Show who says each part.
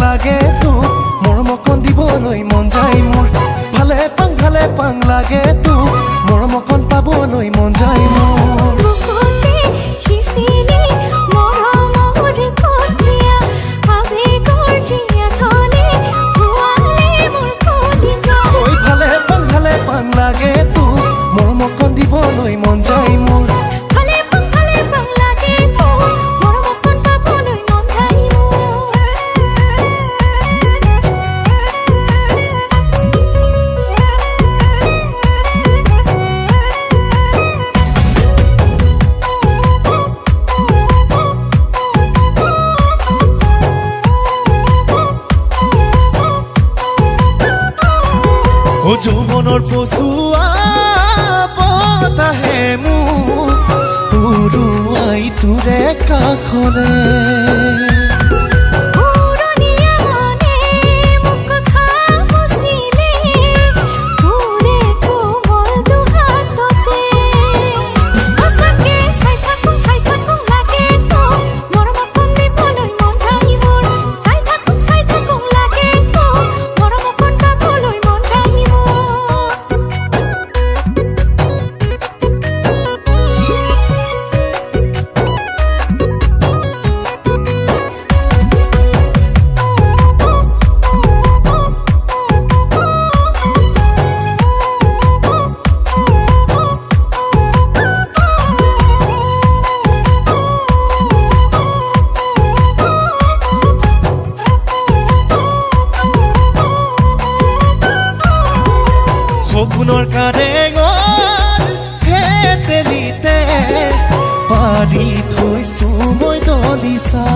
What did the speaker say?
Speaker 1: লাগে তোক মৰম অকণ দিবলৈ মন যায় মোৰ, ভালে পাং লাগে তোক মৰম অকণ পাবলৈ মন যায় মোৰ। ভালে পাং লাগে তোক মৰম অকণ দিবলৈ মন যায় মোৰ। যৌৱনৰ পচোৱা বতাহে মোক উৰুৱাই তোৰে কাষলে, সপোনৰ কাৰেঙৰ শেতেলিতে পাৰি থৈছো মই দলিচা।